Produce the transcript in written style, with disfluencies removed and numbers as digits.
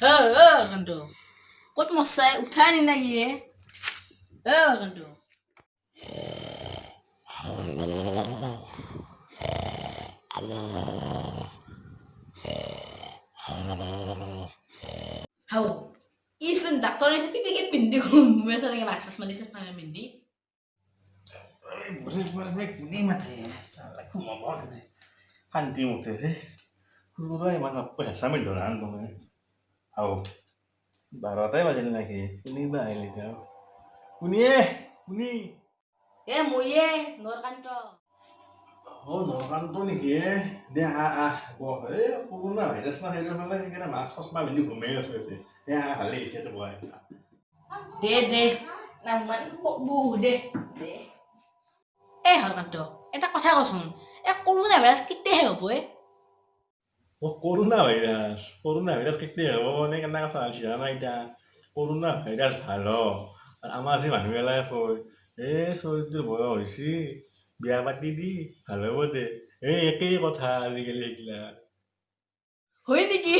অ অ কান্ত, ক'ত মৰছাই উঠাই নি নাকি এ? অ কান্ত। হাও, ইচোন ডাক্তৰে পিপিকে পিন্ধি ঘুমাই আছে নেকি? মাস্ক চাস্ক মাৰিছে পিন্ধি। কোনে মাতে? ঘুমাব শান্তি মতে দে। সৰু ইমান হেঁচা মাৰি ধৰা আন তুমি। আৰু 12টাই বাজিল নেকি? কোনে বা আহিল এতিয়া? কোনিয়ে কোনি? এ ময়ে, নৰকান্ত। অ, নৰকান্ত নেকি এ? দে, আহ আহ, বহ। এই কৰোণা ভাইৰাছ না সেইটো ফালে, সেইকাৰণে মাস্ক চচমা পিন্ধি ঘুমাই আছো ইয়াতে। দে আহ, ভালেই হৈছে ইয়াতে বহাই। দে দে, নামান বহু দে দে। এ হৰকান্ত, এটা কথা কচোন, এ কৰোণা ভাইৰাছ কেতিয়া হ'ব এ? অ, কৰোণা ভাইৰাছ, কৰোণা ভাইৰাছ কেতিয়া হ'ব মানে কেনেকুৱা কথা হৈছে জানা? এতিয়া কৰোণা ভাইৰাছ ভাল হ, আমাৰ যি মানুহগিলাই কয়, এই চলিটোৰ বয়স হৈছে, বিয়া পাতি দি ভাল হ'ব দে। এই একেই কথা আজিকালি সেইগিলা। হয় নেকি?